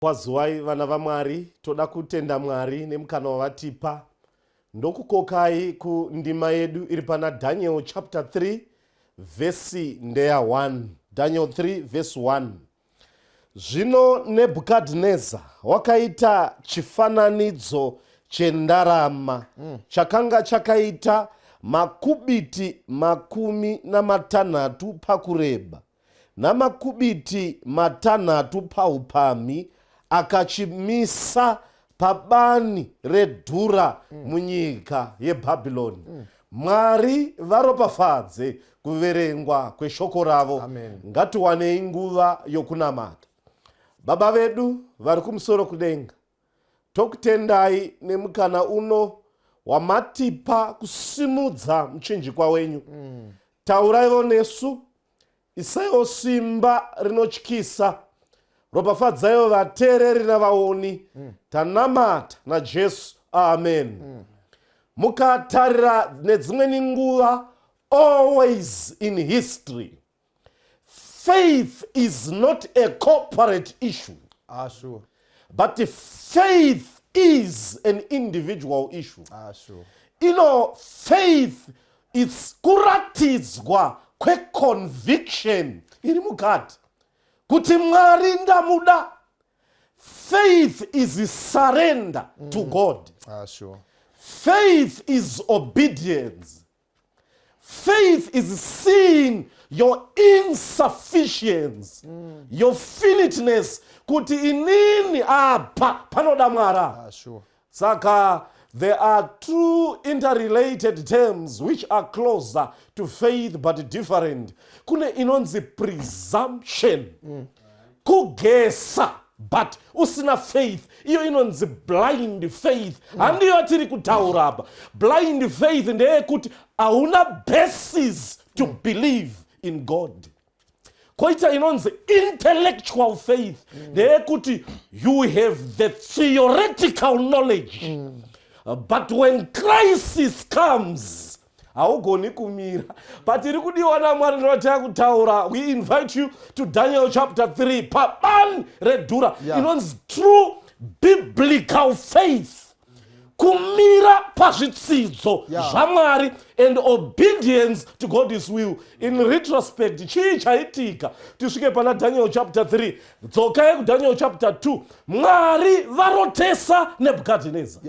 Kwaziwai vana vaMwari, toda kutenda Mwari nemukana wavatipa. Ndokukokai kundima yedu iri pana Daniel chapter 3 vhesi ndeya 1. Daniel 3 vhesi 1. Zvino Nebhukadhineza wakaita chifananidzo chendarama chakanga chakaita makubiti 60 pakureba namakubiti 6 paupamhi, akachimisa pabani reDhura munyika yeBhabhironi. Mwari varopafadze kuverengwa kweshoko ravo. Amen. Ngatiwanei nguva yokunamata. Baba vedu vari kumusoro kudenga, tokutendai nemukana uno wamatipa kusimudza muchinjikwa wenyu. Tauraivo nesu, isaiwo simba rinotyisa, ropafadzaiwo vateereri navaoni. Tanamata naJesu, amen. Mukatarira nedzimweni nguva, always in history, faith is not a corporate issue, but faith is an individual issue. Faith, it's kuratidzwa kweconviction iri mukati kuti Mwari ndamuda. Faith is surrender to God. Faith is obedience. Faith is seeing your insufficiency, your finiteness, kuti inini apa panoda Mwari. Saka there are two interrelated terms which are closer to faith but different. Kune inonzi presumption, kugesa but usina faith. Iyo inonzi blind faith. Handiyo tiri kutaura apa. Blind faith ndeyekuti hauna basis to believe in God. Koita inonzi intellectual faith, ndeyekuti you have the theoretical knowledge, but when crisis comes, haugoni kumira. But iri kudiwa naMwari ndinotaa kutaura, we invite you to Daniel chapter 3 pabani reDhura, inonzi true biblical faith, kumira pazvitsidzo zvaMwari and obedience to God's will. In retrospect, chii chaitika tisvike pana Daniel chapter 3? Dzokai kuDaniel chapter 2. Mwari varotesa Nebhukadhineza.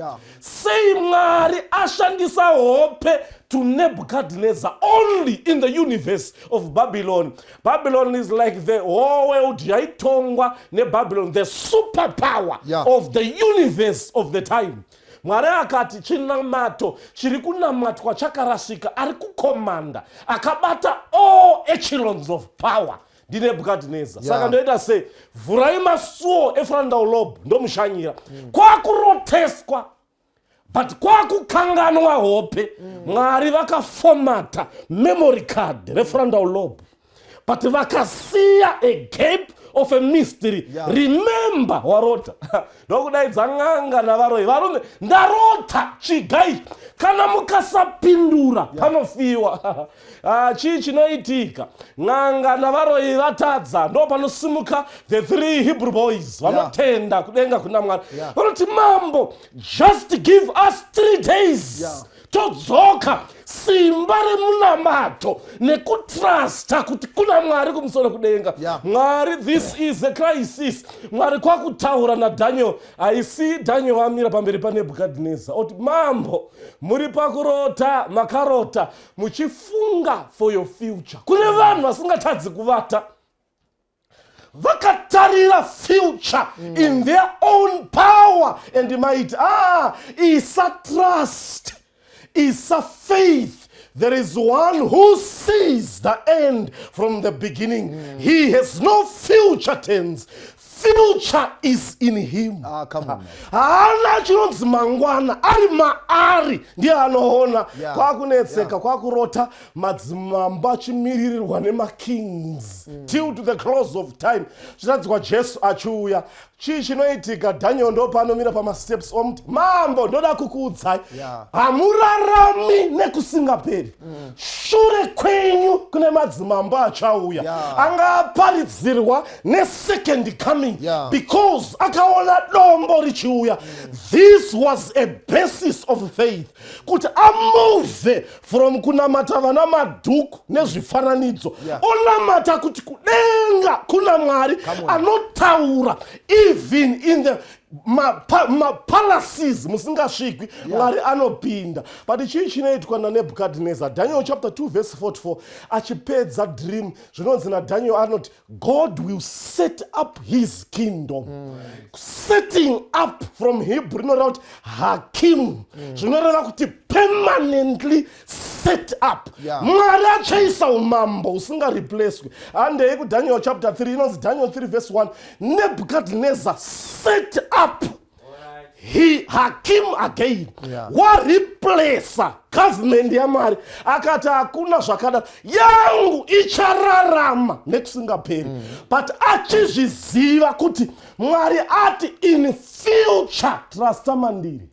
Sei Mwari ashandisa hope to Nebuchadnezzar only in the universe of Babylon? Babylon is like the whole world yaitongwa neBabylon, the superpower of the universe of the time. Mwari akati chinamato chiri kunamatwa chakarasika. Ari kukomanda, akabata all echelons of power, ndiNebhukadhineza. Saka ndoita sei? Vhurai masuo efrontal lobe, ndomushanyira. Kwakuroteswa, but kwakukanganwa hope. Mwari vakaformata memory card refrontal lobe, but vakasiya a gap of a mystery. Remember warota. Ndokudaidza n'anga navaroi. Varume, ndarota chigai. Kana mukasapindura, panofiwa. Ah, chii chinoitika? N'anga navaroi vatadza. Ndo panosimuka the three Hebrew boys vanotenda kudenga kuna Mwari. Vanoti, "Mambo, just give us 3 days, todzoka." Simba remunamato nekutrusta kuti kuna Mwari kumusoro kudenga. Mwari, this is a crisis. Mwari kwakutaura naDaniel. Haisi Daniel amira pamberi paNebhukadhineza, oti, "Mambo, muri pakurota, makarota muchifunga for your future." Kune vanhu vasingatadzi kuvata vakatarira future in their own power and might. Ah, isa trust, isa faith. There is one who sees the end from the beginning. He has no future tense. Future is in him. Ah, come on. Haana chinonzi mangwana, ari maari ndiye anoona. Kwakunetseka, kwakurota madzimambo achimiririrwa nemakings till to the close of time, zviratidzwa Jesu achiuya. Chii chinoitika? Daniel ndo paanomira pamasteps omuti, "Mambo, ndoda kukuudzai, hamurarami nekusingaperi. Shure kwenyu kune madzimambo achauya, anga aparidzirwa nesecond coming." coming because akaona dombo richiuya. This was a basis of faith kuti amove from kunamata vana madhuku nezvifananidzo, onamata kuti kudenga kuna Mwari Come on. anotaura even in the mapalaces musingasvikwi, Mwari anopinda. But chii chinoitwa naNebhukadhineza? Daniel chapter 2 verse 44, achipedza dream, zvinonzi naDaniel, anoti God will set up his kingdom. Setting up from Hebrew rinoreva kuti hakim, zvinoreva kuti permanently set up. Mwari achaisa umambo husingareplacwi. Handei kuDaniel chapter 3, inonzi Daniel 3 verse 1, Nebuchadnezzar set up he hakim again. Wareplaca government yaMwari, akati hakuna zvakadaro, yangu ichararama nekusingaperi. But achizviziva kuti Mwari ati in future trusta mandiri,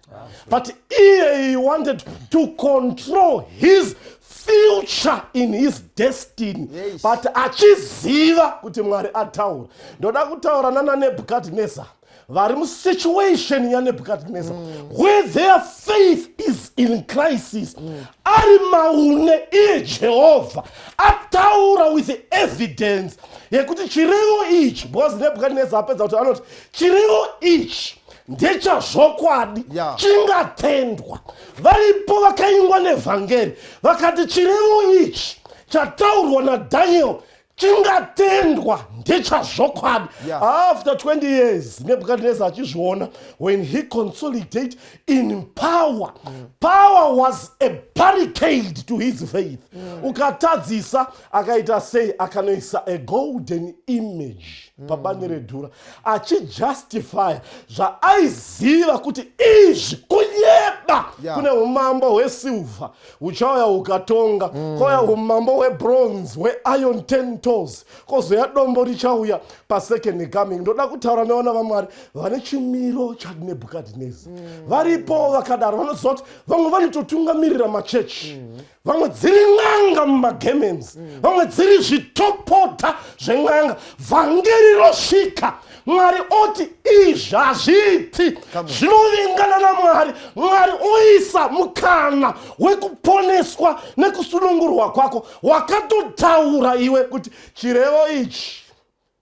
but iye he wanted to control his future in his destiny, but achiziva kuti Mwari ataura. Ndoda kutaura nana Nebhukadhineza vari musituation yaNebhukadhineza, where their faith is in crisis. Ari maune iye Jehovha ataura with evidence yekuti chirevo ichi, because Nebhukadhineza apedza kuti anoti chirevo ichi ndechazvokwadi, chingatendwa. Varipo vakaingwa nevhangeri vakati chirevo ichi chataurwa naDaniel chingatendwa, ndechazvokwadi. After 20 years Nebuchadnezzar achizviona, when he consolidate in power, power was a barricade to his faith. Ukatadzisa, akaita sei? Akanoisa a golden image pabani redhura, achijustify zvaaiziva kuti izvi kunyeba. Kune umambo hwesilver huchauya hukatonga, kwauya umambo hwebronze, hweiron, 10 toes, kwozoya dombo richauya pasecond coming. Ndoda kutaura nevana vaMwari vane chimiro chaNebhukadhineza. Varipo vakadaro, vanoziva kuti vamwe vanototungamirira machechi, vamwe dziri n'anga mumagemens, vamwe dziri zvitopota zven'anga. Vhangeri rosvika, Mwari oti izvi hazviiti, zvinovingana naMwari. Mwari oisa mukana wekuponeswa nekusunungurwa kwako. Wakatotaura iwe kuti chirevo ichi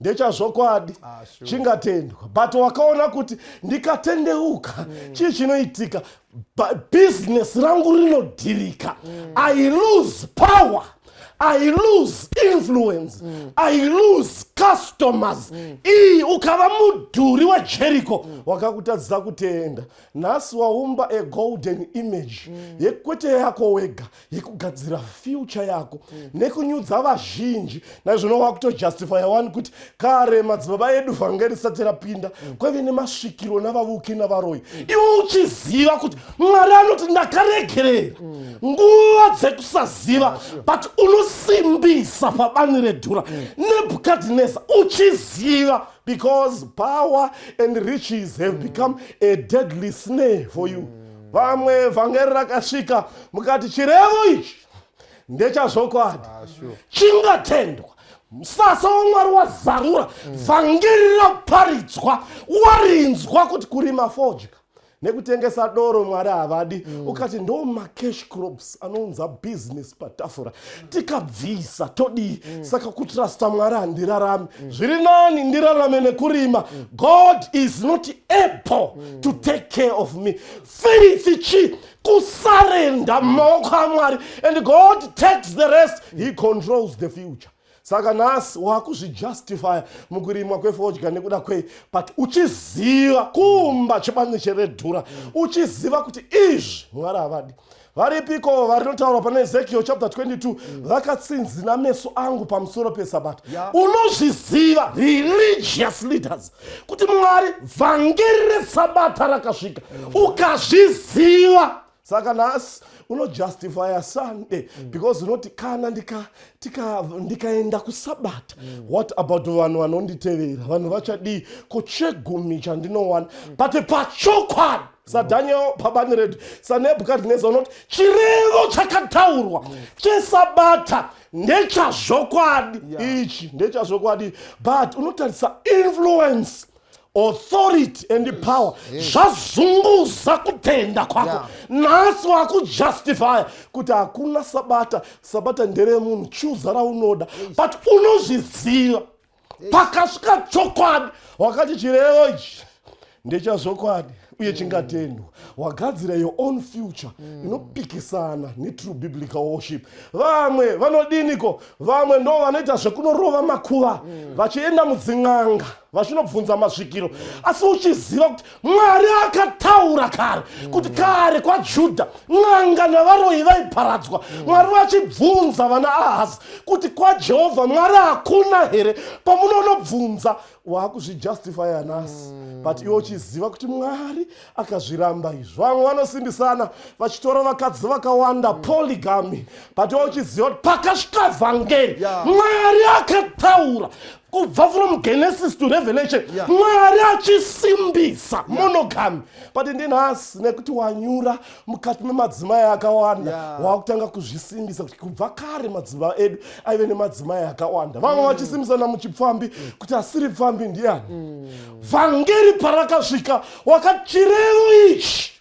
ndechazvokwadi, chingatendwa, but wakaona kuti ndikatendeuka, chii chinoitika? Business rangu rinodhirika, I lose power, I lose influence, I lose customers. Iyi ukava mudhuri weJericho wakakutadzisa kutenda. Nhasi waumba a golden image yekwete yako wega, yekugadzira future yako nekunyudza vazhinji. Naizvino wakutojustifya wani kuti kare madzibaba edu vhangeri risati rapinda kwaive nemasvikiro navavuki navaroi, iwe uchiziva kuti Mwari anoti ndakaregerera nguva dzekusaziva, but unosimbisa pabani redhura Nebhukadhineza uchiziva, because power and riches have become a deadly snare for you. Vamwe vhangeri rakasvika mukati chirevo ichi ndechazvokwadi, chingatendwa, musasa waMwari wazarura, vhangeri raparidzwa, warinzwa kuti kurima fodya nekutengesa doro Mwari havadi. Ukati ndo macash crops anounza business patafura, tikabvisa todii? Saka kutrusta Mwari handirarami, zviri nani ndirarame nekurima. God is not able to take care of me. Faith chi kusurrender mumaoko aMwari, and God takes the rest. He controls the future. Saka nhasi wakuzvijustifya mukurimwa kwefodya nekuda kwei, but uchiziva kumba chibani cheredhura, uchiziva kuti izvi Mwari havadi. Varipiko varinotaura pana Ezekiel chapter 22, vakatsinzina meso angu pamusoro pesabata? Unozviziva, religious leaders, kuti Mwari vhangeri resabata rakasvika, ukazviziva. Saka nhasi Unojustifya Sunday because unoti kana ndikaenda kusabata, what about vanhu vanonditevera? Vanhu vachadii? Ko chegumi chandinowana? But pachokwadi, saDaniel pabani redu, saNebhukadhineza, unoti chirevo chakataurwa chesabata ndechazvokwadi. Ichi ndechazvokwadi, but unotarisa influence, authority and power zvazunguza kutenda kwako. Nhasi wakujustifya kuti hakuna sabata, sabata nderemunhu, chuza raunoda, but unozviziva pakasvika chokwadi wakati chirevo ichi ndechazvokwadi uye chingatendwa. Wagadzira your own future inopikisana netrue biblical worship. Vamwe vanodiniko? Vamwe ndo vanoita zvekunorova makuva, vachienda mudzin'anga, vachinobvunza masvikiro, asi uchiziva kuti Mwari akataura kare kuti kare kwaJudha n'anga navaroyi vaiparadzwa. Mwari vachibvunza vana Ahazi kuti kwaJehovha Mwari hakuna here pamunonobvunza? Waakuzvijustifya nhasi, but iwe uchiziva kuti Mwari akazviramba izvi. Vamwe vanosimbisana vachitora vakadzi vakawanda, polygamy, but iwe uchiziva kuti pakasvika vhangeri, Mwari akataura kubva from Genesis to Revelation, Mwari achisimbisa monogamy, but ndinhasi nekuti wanyura mukati memadzimai akawanda, wakutanga kuzvisimbisa kuti kubva kare madzimai edu aive nemadzimai akawanda. Vamwe vachisimbisana muchipfambi kuti asiri pfambi ndiani. Vhangeri parakasvika, wakati chirevo ichi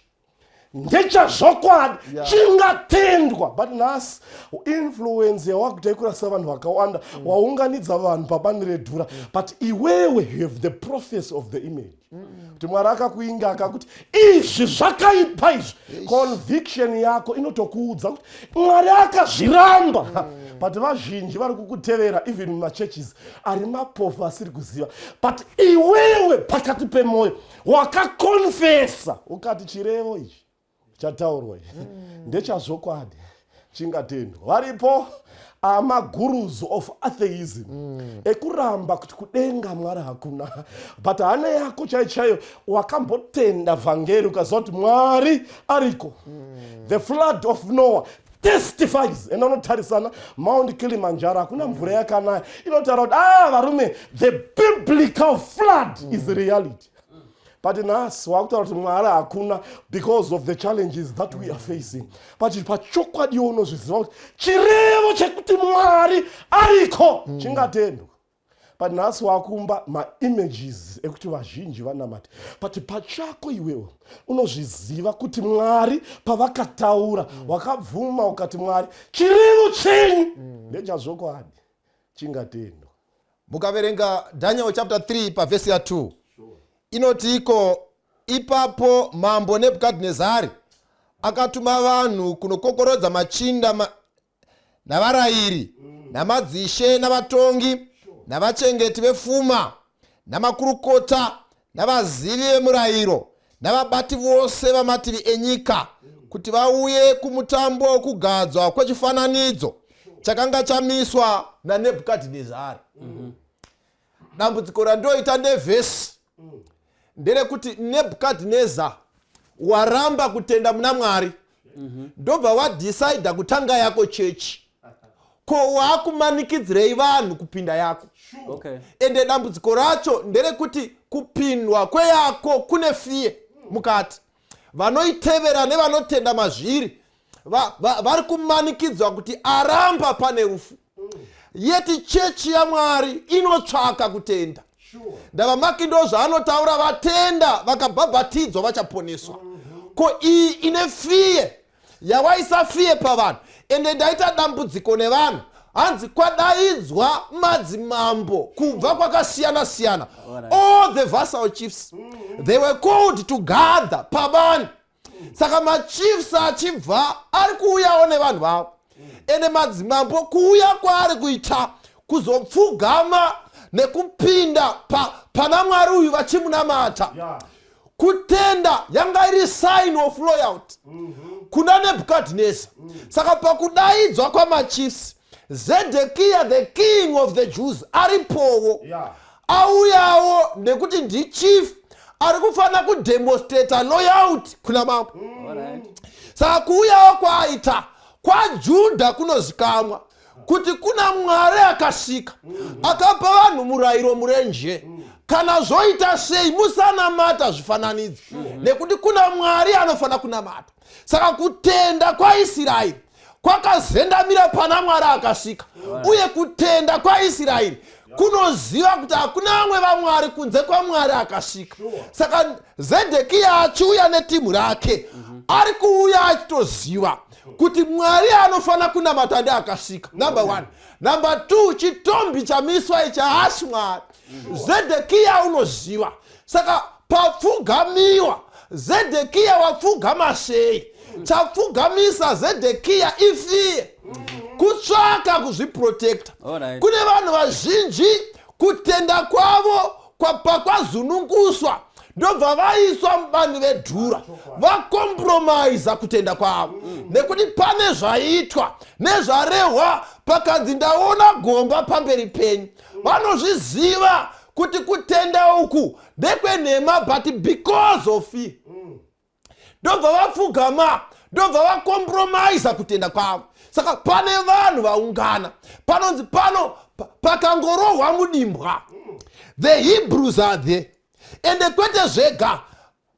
ndechazvokwadi, chingatendwa, but nhasi influence yawakuita ikurasisa vanhu vakawanda. Waunganidza vanhu pabani redhura, but iwewe you have the prophecy of the image kuti Mwari akakuinga akakuti izvi zvakaipa izvi. Conviction yako inotokuudza kuti Mwari akazviramba, but vazhinji vari kukutevera, even mumachurches ari mapofu asiri kuziva, but iwewe pakati pemwoyo wakakonfesa ukati chirevo ichi chataurwa ichi ndechazvokwadi, chingatendwa. Varipo amagurus of atheism ekuramba kuti kudenga Mwari hakuna, but hana yako chaiyo chaiyo wakambotenda vhangeri ukaziva kuti Mwari ariko. The flood of Noah testifies, enda unotarisana Mount Kilimanjaro, hakuna mvura yakanaya inotaura kuti, ah, varume, the biblical flood is reality, but nhasi wakutaura kuti Mwari hakuna because of the challenges that we are facing, but pachokwadiwo unozviziva kuti chirevo chekuti Mwari ariko chingatendwa, but nhasi wakumba maimages ekuti vazhinji vanamate, but pachako iwewe unozviziva kuti Mwari pavakataura, wakabvuma ukati Mwari, chirevo chenyu ndechazvokwadi, chingatendwa. Mukaverenga Daniel chapter 3 pavhesi ya2, inoti iko, "Ipapo mambo Nebhukadhinezari akatuma vanhu kunokokorodza machinda navarayiri namadzishe navatongi navachengeti vefuma namakurukota navazivi vemurayiro navabati vose vamativi enyika kuti vauye kumutambo wokugadzwa kwechifananidzo chakanga chamiswa naNebhukadhinezari." Dambudziko randoita nevhesi nderekuti Nebhukadhineza waramba kutenda muna Mwari, ndobva wadhisaidha kutanga yako chechi. Ko waakumanikidzirei vanhu kupinda yako? Ende dambudziko racho nderekuti kupindwa kweyako kune fear mukati. Vanoitevera nevanotenda mazviri vari kumanikidzwa kuti aramba pane rufu, yeti chechi yaMwari inotsvaka kutenda. Ndava Maki ndo zvaanotaura, vatenda vakabhabhatidzwa vachaponeswa. Ko iyi ine fear yawaisa fear pavanhu. Ende ndaita dambudziko nevanhu, hanzi kwadaidzwa madzimambo kubva kwakasiyana siyana. All the vassal chiefs, they were called to gather pabani. Saka machiefs achibva ari kuuyawo nevanhu vavo, ende madzimambo kuuya kwaari kuita kuzopfugama nekupinda pana Mwari uyu vachimunamata. Kutenda yanga iri sign of loyalty kuna Nebhukadhineza. Saka pakudaidzwa kwamachiefs, Zedekiya, the king of the Jews, aripowo. Auyawo nekuti ndichief ari kufanira kudemonstrata loyalty kuna mambo. Saka kuuyawo kwaaita kwaJudha kunozikamwa kuti kuna Mwari akasika, akapa vanhu murayiro murenje, kana zvoita sei musanamata zvifananidzo, nekuti kuna Mwari anofanira kunamata. Saka kutenda kwaIsraeri kwakazendamira pana Mwari akasika, uye kutenda kwaIsraeri kunoziva kuti hakuna vamwe vamwari kunze kwaMwari akasika. Saka Zedhekiya achiuya netimu rake, ari kuuya achitoziva kuti Mwari anofanira kunamata ndeakasika, number one. Number two, chitombi chamiswa ichi haasi Mwari. Zedhekiya unoziva. Saka papfugamiwa, Zedhekiya wapfugama sei? Chapfugamisa Zedhekiya ifear, kutsvaka kuzviprotecta. Kune vanhu vazhinji kutenda kwavo pakwazununguswa, ndobva vaiswa muvanhu vedhura, vacompromisa kutenda kwavo, nekuti pane zvaitwa nezvarehwa. Pakanzi, "Ndaona gomba pamberi penyu," vanozviziva kuti kutenda uku ndekwenhema, but because of fear ndobva vapfugama, ndobva vacompromisa kutenda kwavo. Saka pane vanhu vaungana, panonzi pano pakangorohwa mudimbwa, the Hebrews are there. Ende kwete zvega,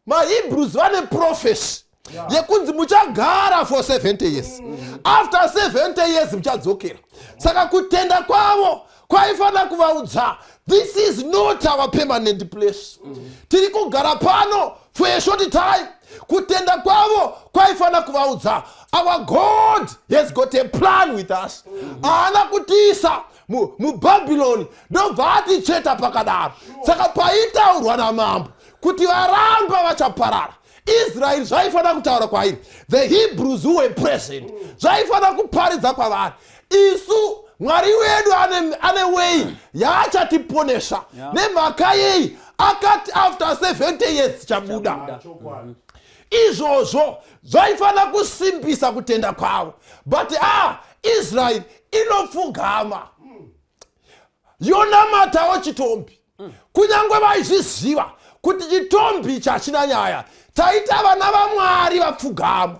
maHebrews vane prophecy yekunzi muchagara for 70 years, after 70 years muchadzokera. Saka kutenda kwavo kwaifanira kuvaudza, "This is not our permanent place, tiri kugara pano for a short time." Kutenda kwavo kwaifanira kuvaudza, "Our God has got a plan with us. Haana kutiisa muBhabhironi ndobva atitsveta pakadaro." Saka paitaurwa namambo kuti varamba vachaparara, Israeri zvaifanira kutaura kwairi, the Hebrews who were present zvaifanira kuparidza kwavari, "Isu Mwari wedu ane way yaachatiponesa." Nemhaka yei? Akati after 70 years tichabuda. Izvozvo zvaifanira kusimbisa kutenda kwavo, but Israeri inopfugama, yonamatawo chitombi, kunyange vaizviziva kuti chitombi chachina nyaya. Taita vana vaMwari vapfugama,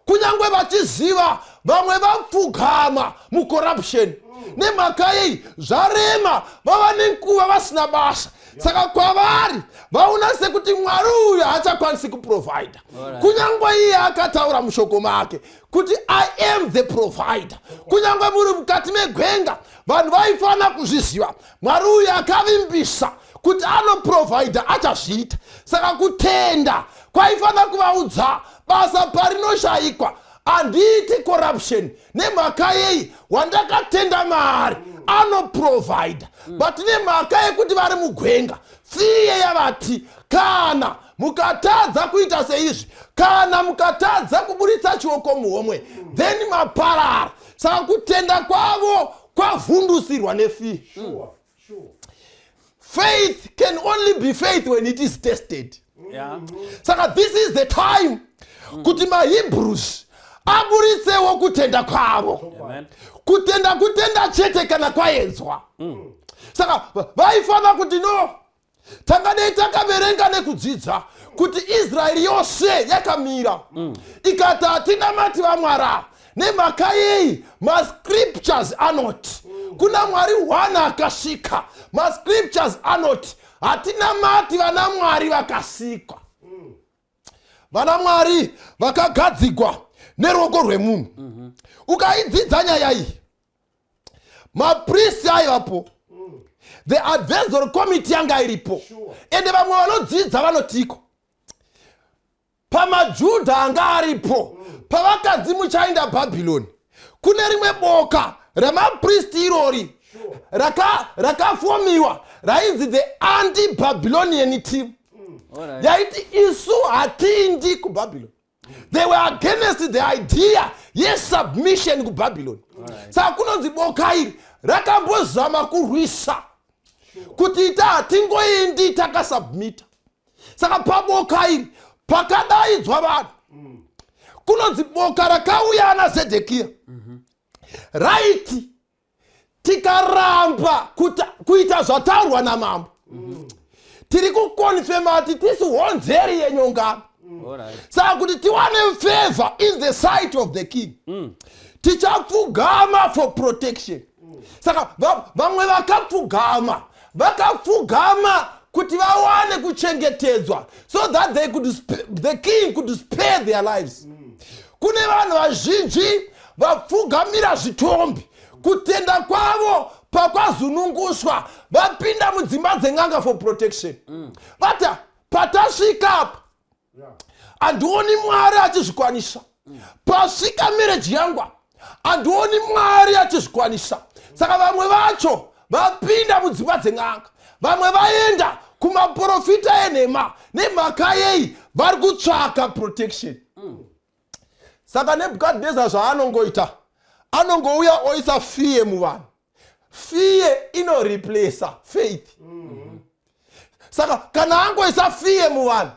kunyange vachiziva vamwe vapfugama mucorruption. Nemhaka yei? Zvarema, vava nenguva vasina basa. Saka kwavari vaona sekuti Mwari uyu haachakwanisi kuprovida, kunyange iye akataura mushoko make kuti, "I am the provider." Kunyange muri mukati megwenga, vanhu vaifanira kuzviziva, Mwari uyu akavimbisa kuti anoprovida, achazviita. Saka kutenda kwaifanira kuvaudza, basa parinoshayikwa handiiti corruption. Nemhaka yei? Wandakatenda maari anoprovida. But nemhaka yekuti vari mugwenga, fear yavati, kana mukatadza kuita seizvi, kana mukatadza kuburitsa chioko muhomwe, then maparara. Saka kutenda kwavo kwavhundusirwa nefear. Faith can only be faith when it is tested. Saka this is the time kuti maHebrews aburitsewo kutenda kwavo. Amen. Kutenda kutenda chete kana kwaedzwa. Saka vaifanira kuti, "No, tangadei takaverenga nekudzidza kuti Israeri yose yakamira ikati hatinamati vaMwari. Nemhaka yei? Mascriptures anoti kuna Mwari one akasvika. Mascriptures anoti hatinamati vana mwari vakasikwa, vana mwari vakagadzigwa neruoko rwemunhu." Ukaidzidza nyaya iyi, mapristi aivapo, the advisory committee yanga iripo. Ende vamwe vanodzidza vanotiko pamaJudha anga aripo pavakanzi muchaenda Bhabhironi, kune rimwe boka remapristi irori rakafomiwa rainzi the anti-Babylonian team, yaiti isu hatindi kuBhabhironi. They were against the idea yesubmission kuBhabhironi. Saka kunonzi boka iri rakambozama kurwisa kuti ita hatingoindi takasubmita. Saka paboka iri pakadaidzwa vanhu, kunonzi boka rakauya ana Zedhekiya raiti tikaramba kuita zvataurwa namambo, tiri kuconfirma kuti tisi honzeri yenyongano. Saka kuti tiwane favor in the sight of the king, tichapfugama for protection. Saka vamwe vakapfugama, vakapfugama kuti vawane kuchengetedzwa so that the king could spare their lives. Kune vanhu vazhinji vapfugamira zvitombi. Kutenda kwavo pakwazununguswa, vapinda mudzimba dzen'anga for protection. Vata patasvika apa, handioni Mwari achizvikwanisa. Pasvika marriage yangu, handioni Mwari achizvikwanisa. Saka vamwe vacho vapinda mudzimba dzen'anga, vamwe vaenda kumaprofita enhema. Nemhaka yei? Vari kutsvaka protection. Saka Nebhukadhineza zvaanongoita, anongouya oisa fear muvanhu. Fear inoreplaca faith. Saka kana angoisa fear muvanhu,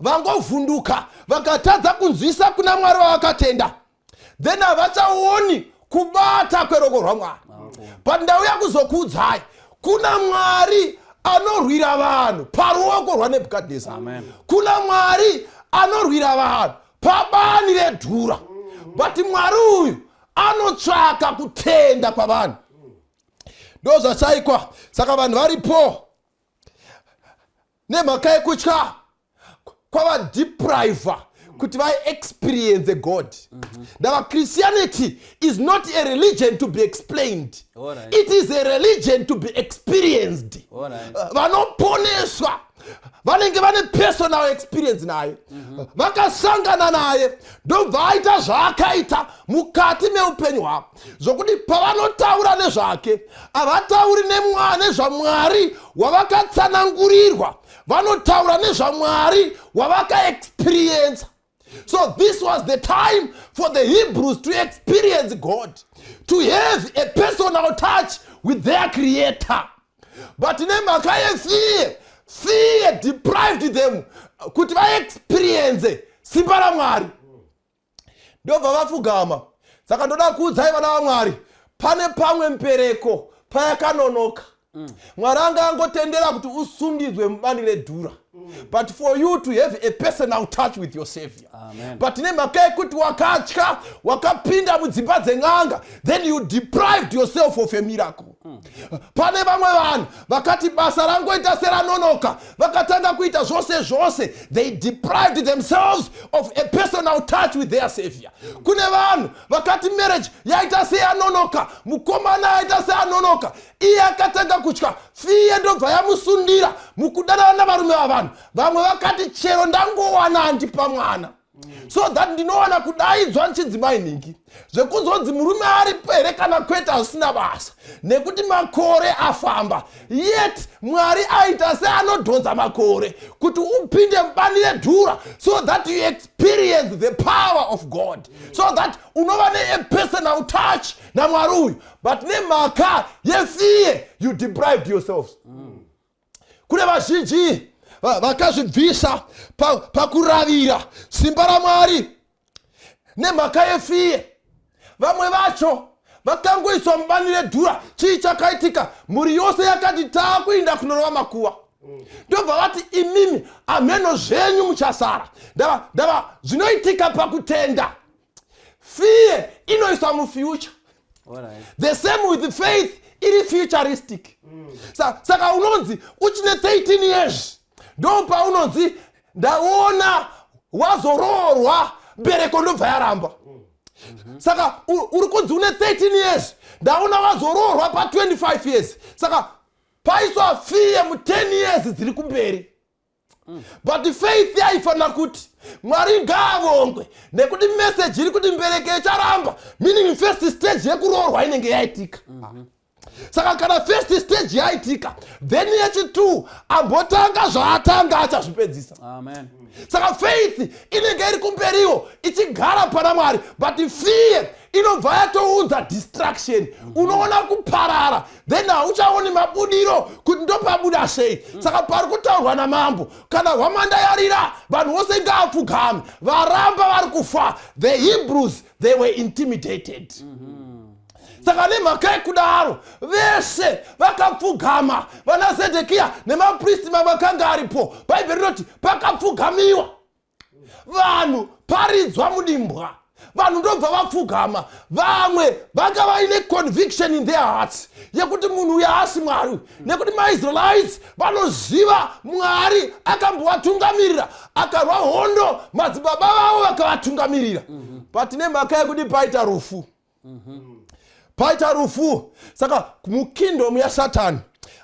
vangovhunduka, vakatadza kunzwisa kuna Mwari vavakatenda, then havachaoni kubata kweroko rwaMwari. But ndauya kuzokuudzai, kuna Mwari anorwira vanhu paruoko rwaNebhukadhineza. Amen. Kuna Mwari anorwira vanhu pabani reDhura, but Mwari uyu anotsvaka kutenda kwavanhu. Ndo zvachaikwa. Saka vanhu varipo nemhaka yekutya kwavadepriva kuti vaexperience God. Ndava Christianity is not a religion to be explained. It is a religion to be experienced. Vanoponeswa vanenge vane personal experience naye, vakasangana naye, ndobva aita zvaakaita mukati meupenyu hwavo, zvokuti pavanotaura nezvake, havatauri nezvaMwari wavakatsanangurirwa, vanotaura nezvaMwari wavakaexperiensa. So this was the time for the Hebrews to experience God, to have a personal touch with their Creator. But nemhaka yefear, fear deprived them kuti vaexperience simba raMwari, ndobva vapfugama. Saka ndoda kuudzai, vana vaMwari, pane pamwe mbereko payakanonoka, Mwari anga angotendera kuti usundidzwe mubani reDhura, but for you to have a personal touch with your Savior. Amen. But nemhaka yekuti wakatya, wakapinda mudzimba dzen'anga, then you deprived yourself of a miracle. Pane vamwe vanhu vakati basa rangoita seranonoka, vakatanga kuita zvose zvose. They deprived themselves of a personal touch with their Savior. Kune vanhu vakati marriage yaita seyanonoka, mukomana aita seanonoka, iye akatanga kutya. Fear ndobva yamusundira mukudanana navarume vavanhu. Vamwe vakati chero ndangowana andipa mwana so that ndinowana kudaidzwa nchinzi nhingi. Zvekuzonzi murume aripo here kana kwete hazvisina basa, nekuti makore afamba. Yet Mwari aita seanodhonza makore kuti upinde mubani reDhura so that you experience the power of God, so that unova neapersonal touch naMwari uyu. But nemhaka yefear, you deprived yourselves. Kune vazhinji vakazvibvisa pakuravira simba raMwari nemhaka yefear. Vamwe vacho vakangoiswa mubani reDhura. Chii chakaitika? Mhuri yose yakati taakuinda kunorova makuva. Ndobva vati, "Imimi hameno zvenyu, muchasara." Ndava zvinoitika pakutenda. Fear inoiswa mufuture. The same with faith, iri futuristic. Saka unonzi uchine 13 years, ndo paunonzi ndaona wazoroorwa, mbereko ndobva yaramba. Saka uri kunzi une 13 years, ndaona wazoroorwa pa25 years. Saka paiswa fear mu10 years dziri kumberi. But faith yaifanira kuti Mwari ngaavongwe nekuti meseji iri kuti mbereko icharamba, meaning first stage yekuroorwa inenge yaitika. Saka kana first stage yaitika, then yechi2 ambotanga zvaatanga achazvipedzisa. Amen. Saka faith inenge iri kumberiwo ichigara pana Mwari, but fear inobva yatounza distraction. Unoona kuparara, then hauchaoni mabudiro kuti ndopabuda sei. Saka pari kutaurwa namambo, kana hwamanda yarira, vanhu vose ngaapfugame, varamba vari kufa. The Hebrews, they were intimidated. Saka nemhaka yekudaro vese vakapfugama, vana Zedhekiya nemapristi mamwe akanga aripo. Bhaibheri rinoti pakapfugamiwa. Vanhu paridzwa mudimbwa, vanhu ndobva vapfugama. Vamwe vanga vaine conviction in their hearts yekuti munhu uyu haasi Mwari, nekuti maIsraelites vanoziva Mwari akambovatungamirira, akarwa hondo, madzibaba vavo vakavatungamirira. But nemhaka yekuti paita rufu, paita rufu, saka mukingdom yaSatani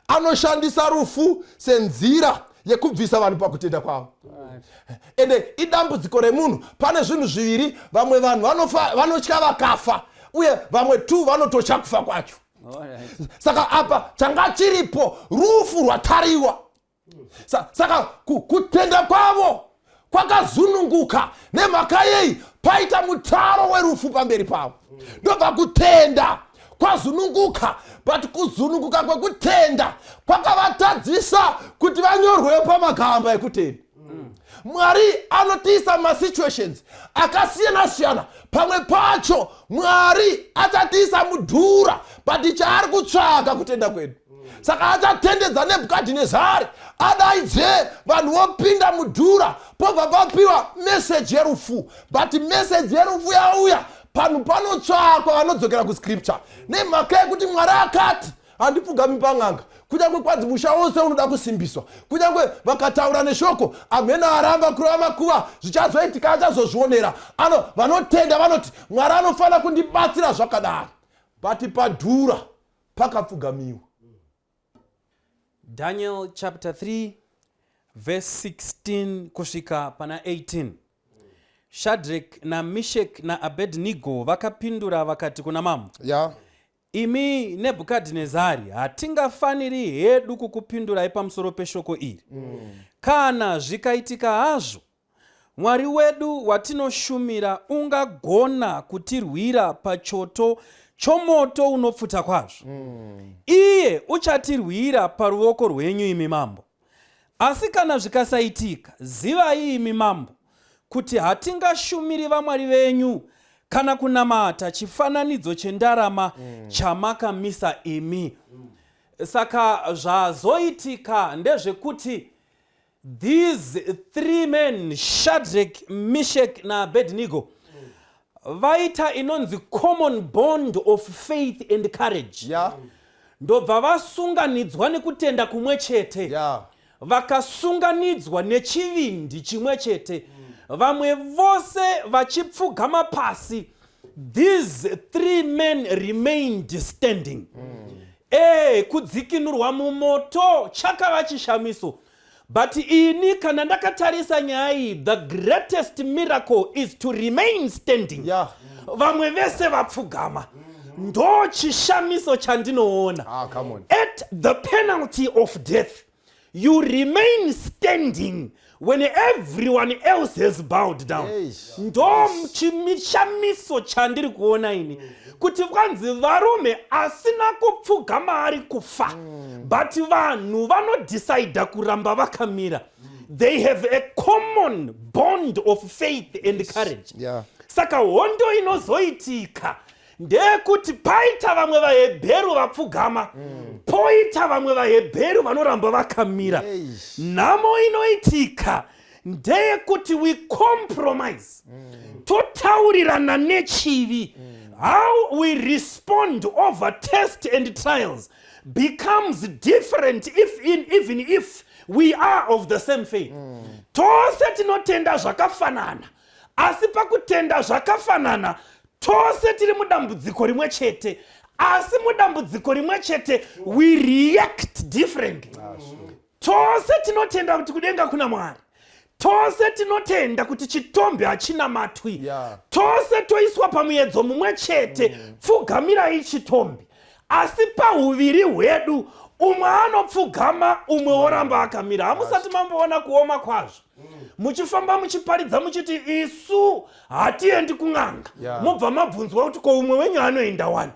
anoshandisa rufu senzira yekubvisa vanhu pakutenda kwavo. Ende idambudziko remunhu. Pane zvinhu zviviri: vamwe vanhu vanotya vakafa, uye vamwe tu vanototya kufa kwacho. Saka apa changa chiripo rufu rwatariwa. Saka kutenda kwavo kwakazununguka. Nemhaka yei? Paita mutaro werufu pamberi pavo, ndobva kutenda kwazununguka. But kuzununguka kwekutenda kwakavatadzisa kuti vanyorwewo pamagamba ekutenda. Mwari anotiisa masituations akasiyana siyana. Pamwe pacho Mwari achatiisa mudhura, but chaari kutsvaka kutenda kwedu. Saka achatendedza Nebhukadhinezari adaidze vanhu, vopinda mudhura, pobva papiwa meseji yerufu. But meseji yerufu yauya, panhu panotsvakwa vanodzokera kuscripture, nemhaka yekuti Mwari akati, "Handipfugami pan'anga." Kunyange kwanzi musha wose unoda kusimbiswa, kunyange vakataura neshoko, amhena aramba kurova makuva, zvichazoitika achazozvionera. Ano vanotenda vanoti, "Mwari anofanira kundibatsira zvakadaro." But padhura pakapfugamiwa. Daniel chapter 3 verse 16 kusvika pana 18. Shadrach naMishek naAbednego vakapindura vakati kuna mambo, "Imi Nebhukadhinezari, hatingafaniri hedu kukupindurai pamusoro peshoko iri. Kana zvikaitika hazvo, Mwari wedu watinoshumira ungagona kutirwira pachoto chomoto unopfuta kwazvo. Iye uchatirwira paruoko rwenyu, imi mambo. Asi kana zvikasaitika, zivai, imi mambo, kuti hatingashumiri vamwari venyu kana kunamata chifananidzo chendarama chamakamisa imi. Saka zvazoitika ndezvekuti these three men, Shadrach, Mishek naAbednego, vaita inonzi common bond of faith and courage. Ndobva vasunganidzwa nekutenda kumwe chete. Vakasunganidzwa nechivindi chimwe chete. Vamwe vose vachipfugama pasi, these three men remained standing. Kudzikinurwa mumoto chakava chishamiso, but ini kana ndakatarisa nyaya iyi, the greatest miracle is to remain standing vamwe vese vapfugama. Ndo chishamiso chandinoona. Ah, come on. At the penalty of death, you remain standing when everyone else has bowed down. Eish. Ndo chishamiso chandiri kuona ini, kuti kwanzi varume asina kupfugama ari kufa, but vanhu vanodhisaidha kuramba vakamira. They have a common bond of faith and courage. Saka hondo inozoitika ndeyekuti paita vamwe vaHebheru vapfugama, poita vamwe vaHebheru vanoramba vakamira. Eish. Nhamo inoitika ndeyekuti we compromise, totaurirana nechivi. How we respond over test and trials becomes different even if we are of the same faith. Tose tinotenda zvakafanana, asi pakutenda zvakafanana tose tiri mudambudziko rimwe chete, asi mudambudziko rimwe chete we react differently. Tose tinotenda kuti kudenga kuna Mwari, tose tinotenda kuti chitombe hachina matwi. Tose toiswa pamuedzo mumwe chete, pfugamirai chitombe, asi pauviri hwedu umwe anopfugama, umwe woramba akamira. Hamusati mamboona kuoma kwazvo muchifamba muchiparidza muchiti, "Isu hatiendi kun'anga," mobva mabvunzwa kuti, "Ko umwe wenyu anoenda wani?"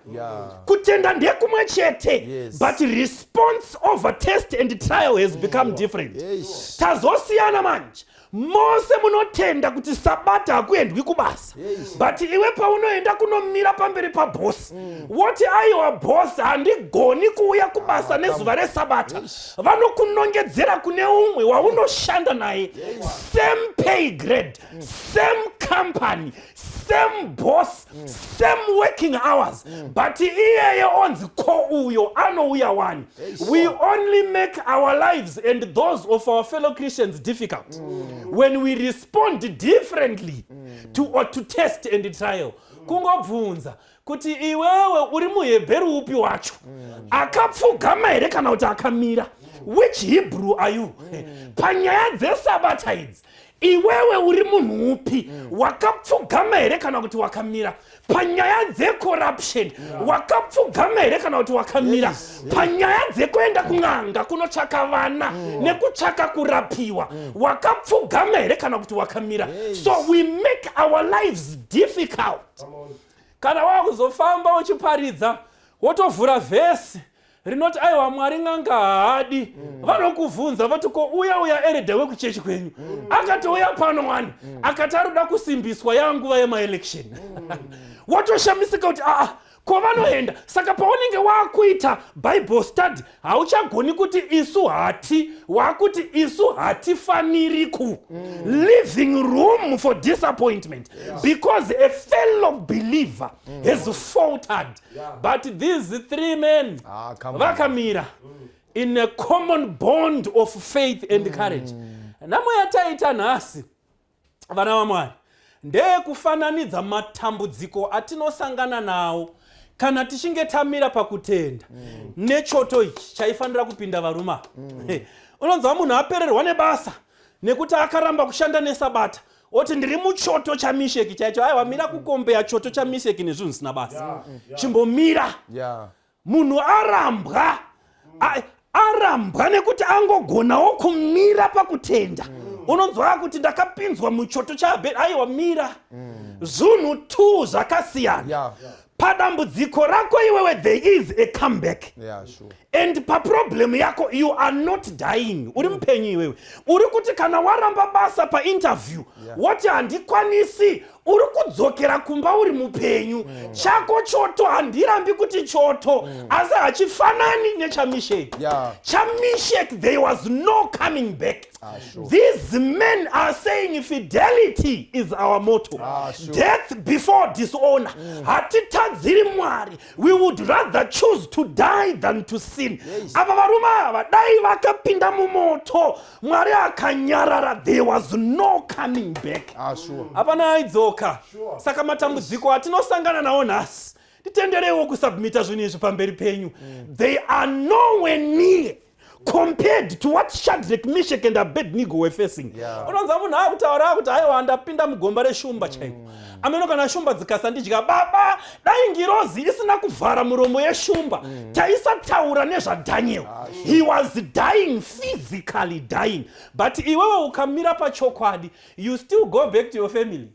Kutenda ndekumwe chete, but response over test and trial has become different. Tazosiyana manje. Mose munotenda kuti Sabata hakuendwi kubasa, but iwe paunoenda kunomira pamberi pabhosi woti, "Aiwa bhosi, handigoni kuuya kubasa nezuva reSabata," vanokunongedzera kune umwe waunoshanda naye. Same pay grade, same company, same boss, same working hours, but iyeye onzi ko uyo anouya wani. We only make our lives and those of our fellow Christians difficult when we respond differently to, or to test and trial. Kungobvunza kuti iwewe uri muHebheru upi wacho, akapfugama here kana kuti akamira? Which Hebrew are you panyaya dzesabata idzi? Iwewe uri munhu upi, wakapfugama here kana kuti wakamira? Panyaya dzecorruption, wakapfugama here kana kuti wakamira? Panyaya dzekuenda kun'anga kunotsvaka vana nekutsvaka kurapiwa, wakapfugama here kana kuti wakamira? So we make our lives difficult. Kana wakuzofamba uchiparidza, wotovhura vhesi rinoti, "Aiwa, Mwari n'anga haadi," vanokuvhunza vati, "Ko uya uya elder wekuchechi kwenyu akatouya pano wani, akati ari kuda kusimbiswa yanguva yemaelection?" Wotoshamisika kuti, "Aa, ko vanoenda?" Saka paunenge waakuita Bible study, hauchagoni kuti isu hati, waakuti isu hatifaniri ku leaving room for disappointment because a fellow believer has faltered. But these three men Ah, come on. vakamira in a common bond of faith and courage. Nhamo yataita nhasi, vana vaMwari, ndeyekufananidza matambudziko atinosangana nawo kana tichinge tamira pakutenda nechoto ichi chaifanira kupinda varume ava. Unonzwa munhu apererwa nebasa nekuti akaramba kushanda nesabata, oti, "Ndiri muchoto chaMisheki chaicho." Aiwa, mira kukombeya choto chaMisheki nezvinhu zvisina basa. Chimbomira. Munhu arambwa, arambwa nekuti angogonawo kumira pakutenda, unonzwa kuti, "Ndakapinzwa muchoto chaAbheri." Aiwa, mira. Zvinhu two zvakasiyana. Padambudziko rako iwewe, there is a comeback. And paproblem yako, you are not dying, uri mupenyu iwewe. Uri kuti kana waramba basa painterview, woti, "Handikwanisi," uri kudzokera kumba uri mupenyu. Chako choto, handirambi kuti choto, asi hachifanani nechaMishek. ChaMishek, there was no coming back. These men are saying, "Fidelity is our motto." Death before dishonor. Hatitadziri Mwari. We would rather choose to die than to sin. Ava varume ava, dai vakapinda mumoto, Mwari akanyarara, there was no coming back. Hapana aidzoka. Saka matambudziko atinosangana nawo nhasi, titendereiwo kusubmita zvinhu izvi pamberi penyu, they are nowhere near compared to what Shadrach, Meshach and Abednego were facing. Unonzwa munhu akutaura akuti, "Aiwa, ndapinda mugomba reshumba chaiko. Ameno kana shumba dzikasandidya." Baba, dai ngirozi isina kuvhara muromo yeshumba, taisataura nezvaDaniel. He was dying, physically dying, but iwewe ukamira pachokwadi, you still go back to your family.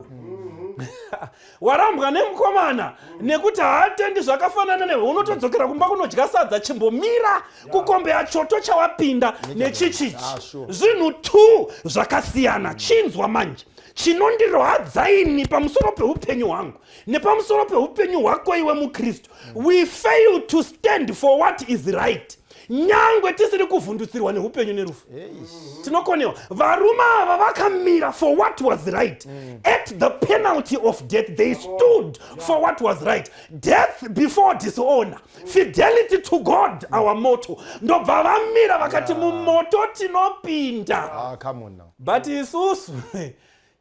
Warambwa nemukomana nekuti haatendi zvakafanana newe, unotodzokera kumba kunodya sadza. Chimbomira kukombeya choto chawapinda nechichichi. Zvinhu two zvakasiyana. Chinzwa manje, chinondirwadza ini pamusoro peupenyu hwangu nepamusoro peupenyu hwako iwe muKristu, we fail to stand for what is right nyangwe tisiri kuvhundutsirwa neupenyu nerufu. Tinokonewa. Varume ava vakamira for what was right at the penalty of death. They stood for what was right. Death before dishonor, fidelity to God our motto. Ndobva vamira vakati, "Mumoto tinopinda." Ah, come on now. But isusu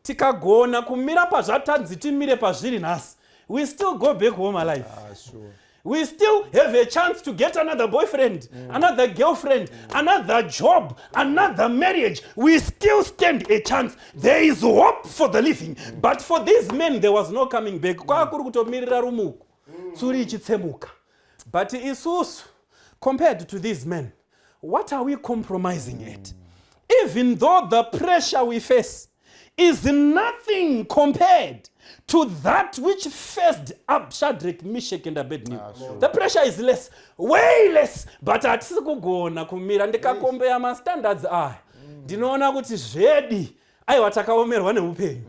tikagona kumira pazvatanzi timire pazviri nhasi, we still go back home alive. We still have a chance to get another boyfriend, another girlfriend, another job, another marriage. We still stand a chance. There is hope for the living. But for these men, there was no coming back. Kwakuri kutomirira rumuko, tsuri ichitsemuka. But isusu, compared to these men, what are we compromising at? Even though the pressure we face is nothing compared to that which faced up Shadrach, Meshach and Abednego. The pressure is less, way less, but hatisi kugona kumira. Ndikakombeya mastandards aya, ndinoona kuti zvedi, aiwa, takaomerwa neupenyu.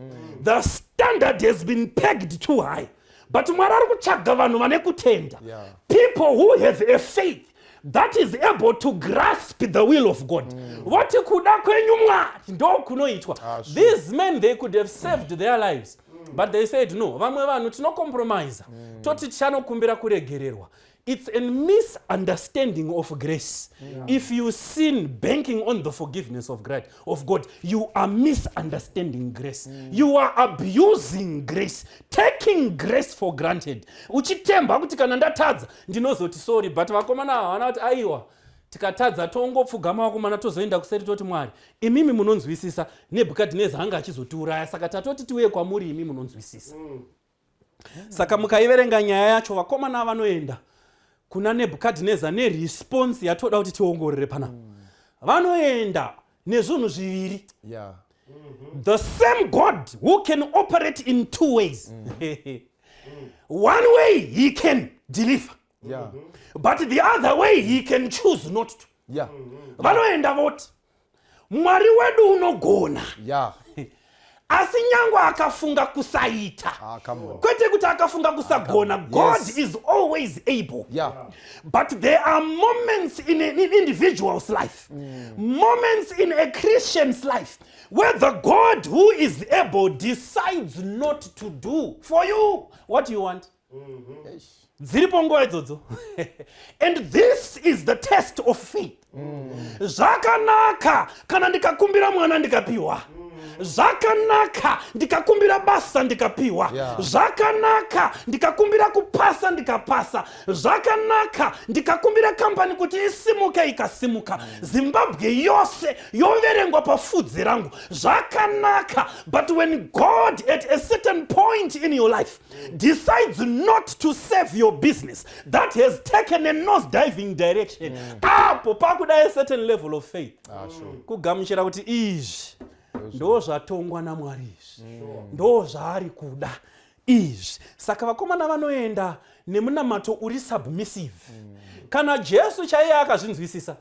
The standard has been pegged too high, but Mwari ari kutsvaga vanhu vane kutenda, people who have a faith. That is able to grasp the will of God. Voti kuda kwenyu Mwari ndo kunoitwa. These men, they could have saved their lives, but they said no. Vamwe vanhu tinocompromisa, toti tichanokumbira kuregererwa. It's a misunderstanding of grace. If you sin banking on the forgiveness of God, you are misunderstanding grace. You are abusing grace, taking grace for granted, uchitemba kuti kana ndatadza ndinozoti sorry. But vakomana havana kuti aiwa, tikatadza tongopfugama vakomana, tozoenda kuseri toti, "Mwari, imimi munonzwisisa. Nebhukadhineza anga achizotiuraya, saka tatoti tiuye kwamuri, imi munonzwisisa." Saka mukaiverenga nyaya yacho, vakomana vanoenda kuna Nebhukadhineza neresponse yatoda kuti tiongorore panapa. Vanoenda nezvinhu zviviri. The same God who can operate in two ways. One way he can deliver, but the other way he can choose not to. Vanoenda voti, "Mwari wedu unogona, asi nyangwe akafunga kusaita," Ah, come on. kwete kuti akafunga kusagona. God is always able. But there are moments in an individual's life, moments in a Christian's life, where the God who is able decides not to do for you what you want. Dziripo nguva idzodzo, and this is the test of faith. Zvakanaka kana ndikakumbira mwana ndikapiwa, zvakanaka ndikakumbira basa ndikapiwa, zvakanaka ndikakumbira kupasa ndikapasa, zvakanaka ndikakumbira kambani kuti isimuke ikasimuka, Zimbabwe yose yoverengwa pafudzi rangu, zvakanaka. But when God at a certain point in your life decides not to save your business that has taken a nose diving direction, apo pakuda a certain level of faith kugamuchira kuti izvi ndo zvatongwa naMwari, izvi ndo zvaari kuda izvi. Saka vakomana vanoenda nemunamato uri submissive. Kana Jesu chaiye akazvinzwisisa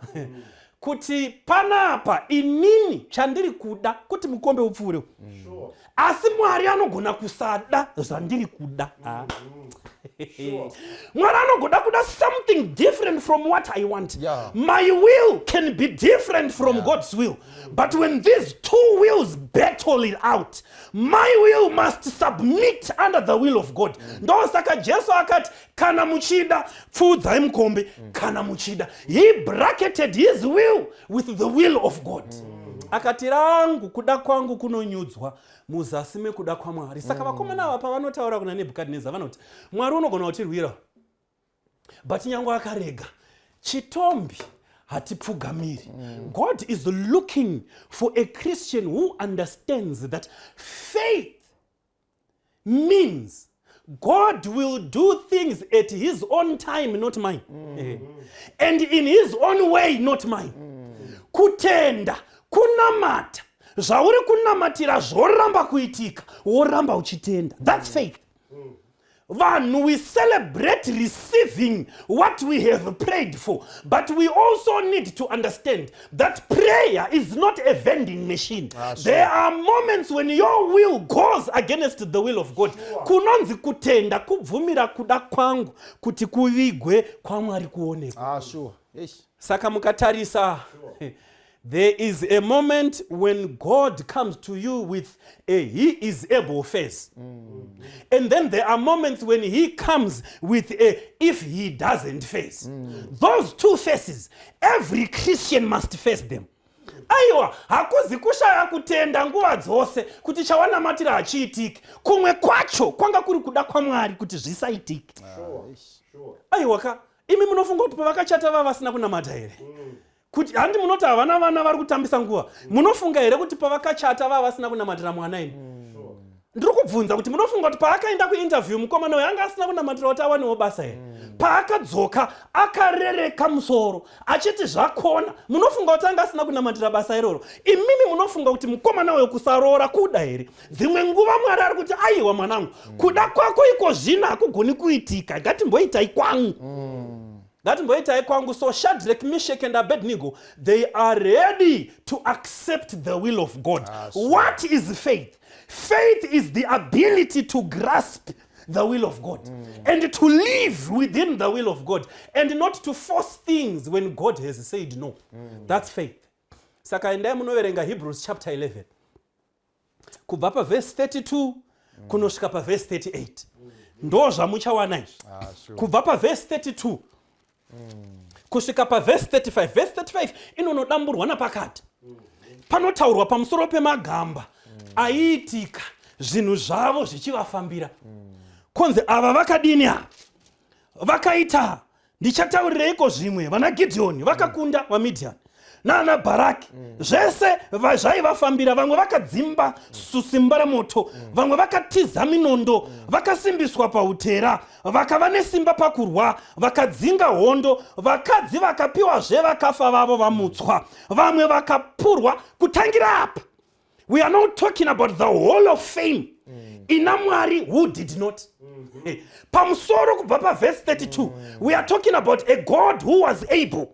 kuti panapa inini chandiri kuda kuti mukombe upfuure, asi Mwari anogona kusada zvandiri kuda. Ah. Mwari anogoda kuda something different from what I want. My will can be different from God's will, but when these two wills battle it out, my will must submit under the will of God. Ndosaka Jesu akati, "Kana muchida, pfuudzai mukombe, kana muchida." He bracketed his will with the will of God. Akati, "Rangu kuda kwangu kunonyudzwa muzasi mekuda kwaMwari." Saka vakomana ava pavanotaura kuna Nebhukadhineza vanoti, "Mwari unogona kutirwira, but nyange akarega chitombi hatipfugamiri." God is looking for a Christian who understands that faith means God will do things at his own time, not mine, and in his own way, not mine. Kutenda kunamata zvauri kunamatira zvoramba kuitika, woramba uchitenda. That's faith. Vanhu, we celebrate receiving what we have prayed for, but we also need to understand that prayer is not a vending machine. There are moments when your will goes against the will of God. Kunonzi kutenda kubvumira kuda kwangu kuti kuvigwe, kwaMwari kuonekwa. Ah, sure. Eish. Saka mukatarisa, there is a moment when God comes to you with a he is able face, and then there are moments when he comes with a if he doesn't face. Those two faces, every Christian must face them. Aiwa, hakuzi kushaya kutenda nguva dzose kuti chawanamatira hachiitiki. Kumwe kwacho kwanga kuri kuda kwaMwari kuti zvisaitike. Aiwa ka, imi munofunga kuti pavakachata vava vasina kunamata here? Kuti handi munoti havana vana, vari kutambisa nguva. Munofunga here kuti pavakachata vava vasina kunamatira mwana? Ini ndiri kubvunza kuti munofunga kuti paakaenda kuinterview mukomana uyo anga asina kunamatira kuti awanewo basa here? Paakadzoka akarereka musoro achiti zvakona, munofunga kuti anga asina kunamatira basa iroro? Imimi munofunga kuti mukomana uyo kusaroora kuda here? Dzimwe nguva Mwari ari kuti, "Aiwa mwanangu, kuda kwako iko zvino hakugoni kuitika. Ngatimboitai kwangu, ngatimboitai kwangu." So Shadrach, Meshach and Abednego, they are ready to accept the will of God. What is faith? Faith is the ability to grasp the will of God and to live within the will of God and not to force things when God has said no. That's faith. Saka endai munoverenga Hebrews chapter 11 kubva pavhesi 32 kunosvika pavhesi 38. Ndo zvamuchawana izvi. Kubva pavhesi 32 kusvika pavhesi 35. Vhesi 35 inonodamburwa napakati. Panotaurwa pamusoro pemagamba aiitika zvinhu zvavo zvichivafambira. Konzi ava vakadini? Ava vakaita, ndichataurireiko zvimwe, vana Gidheoni vakakunda vaMidhiani nana Bharaki, zvese zvaivafambira. Vamwe vakadzimba simba remoto, vamwe vakatiza minondo, vakasimbiswa pautera, vakava nesimba pakurwa, vakadzinga hondo. Vakadzi vakapiwazve vakafa vavo vamutswa, vamwe vakapurwa. Kutangira apa we are not talking about the hall of fame ina Mwari who did not. Pamusoro kubva pavhesi 32 we are talking about a God who was able,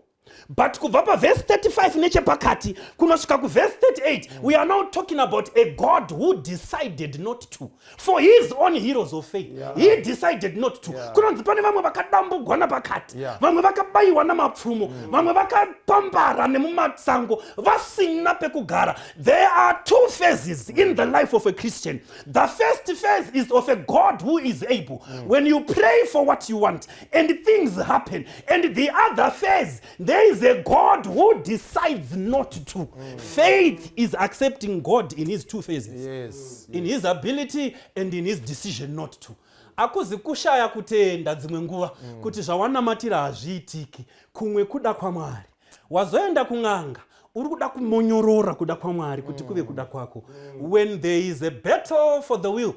but kubva pavhesi 35 nechepakati kunosvika kuvhesi 38 we are now talking about a God who decided not to. For his own heroes of faith, he decided not to. Kunonzi pane vamwe vakadambugwa napakati, vamwe vakabayiwa namapfumo, vamwe vakapambara nemumasango vasina pekugara. There are two phases in the life of a Christian. The first phase is of a God who is able, when you pray for what you want and things happen, and the other phase, there is a God who decides not to. Faith is accepting God in his two phases, in his ability and in his decision not to. Hakuzi kushaya kutenda dzimwe nguva kuti zvawanamatira hazviitiki. Kumwe kuda kwaMwari. Wazoenda kun'anga, uri kuda kumonyorora kuda kwaMwari kuti kuve kuda kwako. When there is a battle for the will,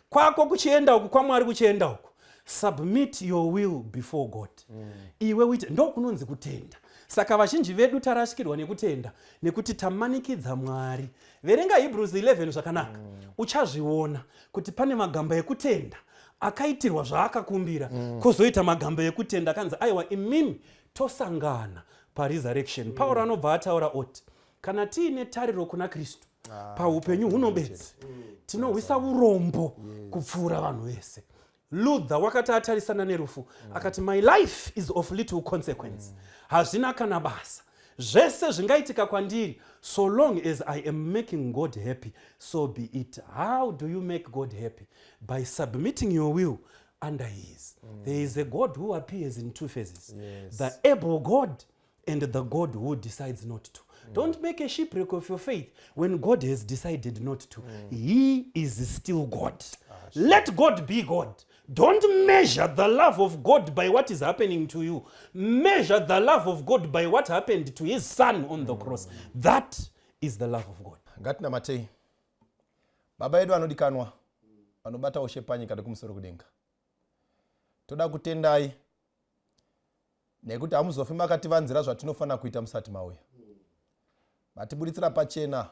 kwako kuchienda uku, kwaMwari kuchienda uku, submit your will before God. Iwe uite, ndo kunonzi kutenda. Saka vazhinji vedu tarashikirwa nekutenda nekuti tamanikidza Mwari. Verenga Hebrews 11 zvakanaka, uchazviona kuti pane magamba ekutenda akaitirwa zvaakakumbira, kwozoita magamba ekutenda akanzi, "Aiwa, imimi tosangana paresurrection." Pauro anobva ataura oti kana tiine tariro kuna Kristu paupenyu huno bedzi, tinohwisa urombo kupfuura vanhu vese. Luther wakati atarisana nerufu akati, "My life is of little consequence. Hazvina kana basa zvese zvingaitika kwandiri. So long as I am making God happy, so be it." How do you make God happy? By submitting your will under his. There is a God who appears in two phases, the able God and the God who decides not to. Don't make a shipwreck of your faith when God has decided not to. He is still God. Let God be God. Don't measure the love of God by what is happening to you. Measure the love of God by what happened to his son on the cross. That is the love of God. Ngatinamatei. Baba edu anodikanwa, vanobata ushe panyika nekumusoro kudenga, toda kutendai nekuti hamuzofi makativanzira zvatinofanira kuita musati mauya. Matibuditsira pachena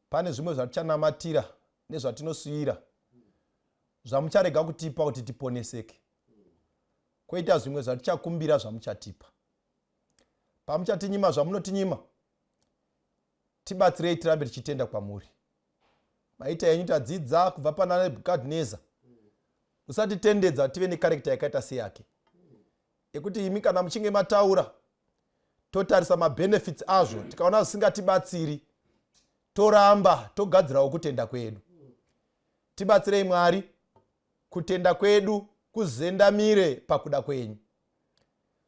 pane zvimwe zvatichanamatira nezvatinosiyira zvamucharega kutipa kuti tiponeseke, kwoita zvimwe zvatichakumbira zvamuchatipa. Pamuchatinyima zvamunotinyima, tibatsirei tirambe tichitenda kwamuri. Maita yenyu, tadzidza kubva pana Nebhukadhineza. Usatitendedza tive necharacter yakaita seyake, yekuti imi kana muchinge mataura totarisa mabenefits azvo, tikaona zvisingatibatsiri toramba, togadzirawo kutenda kwedu. Tibatsirei Mwari, kutenda kwedu kuzendamire pakuda kwenyu.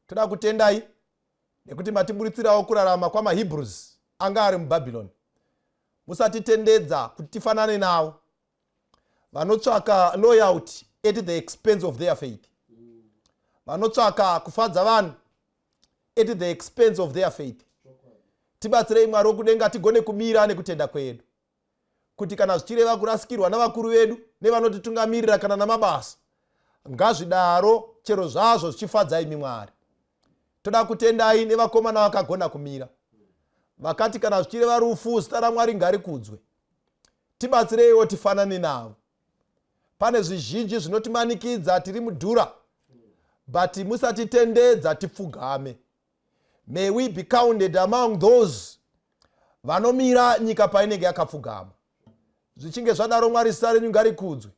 Toda kutendai nekuti matiburitsirawo kurarama kwamaHebrews anga ari muBhabhironi. Musatitendedza kuti tifanane navo vanotsvaka loyalty at the expense of their faith, vanotsvaka kufadza vanhu at the expense of their faith. Tibatsirei Mwari wokudenga, tigone kumira nekutenda kwedu, kuti kana zvichireva kurasikirwa navakuru vedu nevanotitungamirira kana namabasa, ngazvidaro, chero zvazvo zvichifadza imi Mwari. Toda kutendai nevakomana vakagona kumira, vakati kana zvichireva rufu, zita raMwari ngarikudzwe. Tibatsireiwo tifanane navo. Pane zvizhinji zvinotimanikidza tiri mudhura, but musatitendedza tipfugame. May we be counted among those vanomira nyika painenge yakapfugama. Zvichinge zvadaro, Mwari, zita renyu ngarikudzwe.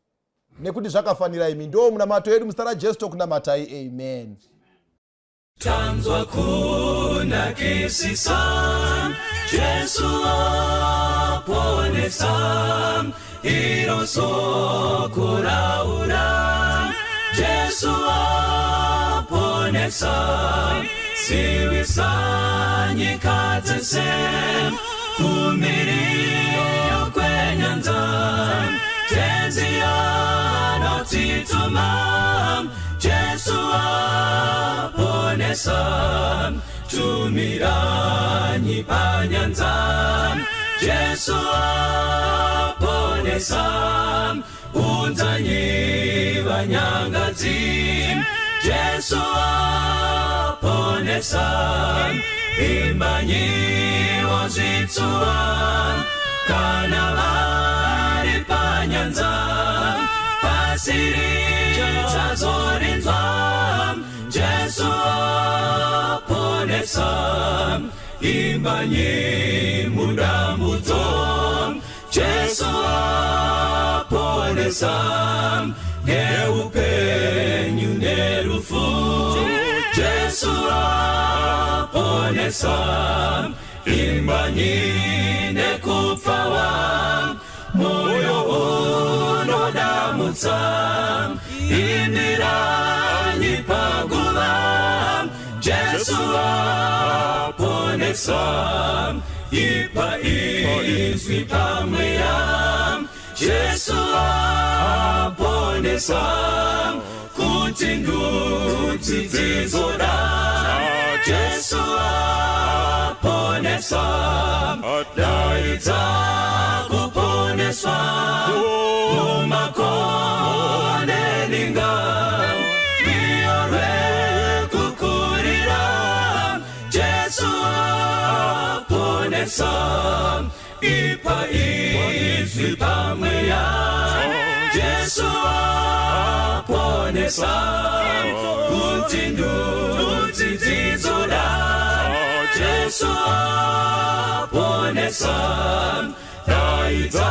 Nekuti zvakafanira imi. Ndo munamato yedu muzita raJesu tokunamatai. Amen. Tanzwa kunakisisa, Jesu aponesa, iro soko raura. Jesu aponesa, zivisa nyika dzese, kumiriyo kwenyanza. Tenzi anotituma, Jesu aponesa, tumiranyi panyanza. Jesu aponesa, unzanyi vanyangadzi. Jesu aponesa, imbanyiwo zvitsuwa, kana vari panyanza, pasi richazorinzwa. Jesu aponesa, imbanyi mudambudzo. Jesu aponesa, neupenyu nerufu. Jesu aponesa, imbanyi nekupfawa, moyo unodamutsa. Imiranyi paguva, Jesu aponesa, ipa izwi pamweya. Jesu aponesa, kuti ndudzi dzizoda. Jesu aponesa, daidza kuponeswa, mumakore ninga, rwiyo rwekukurira. Jesu aponesa, ipa izwi pamweya. Jesu aponesa, kuti ndudzi dzizoda. Jesu aponesa, daidza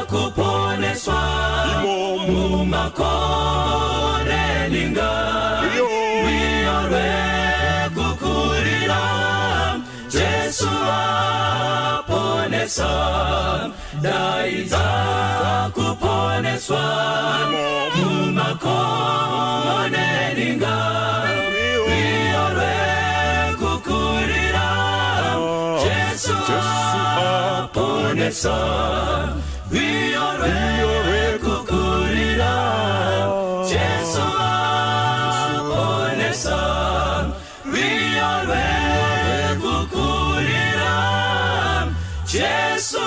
kuponeswa, mumakore ninga, rwiyo rwekukurira. Jesu aponesa, daidza kuponeswa, mumakore ninga, rwiyo rwekukurira. Jesu aponesa, rwiyo rwekukurira. Jesu aponesa, rwiyo rwekukurira. Jesu.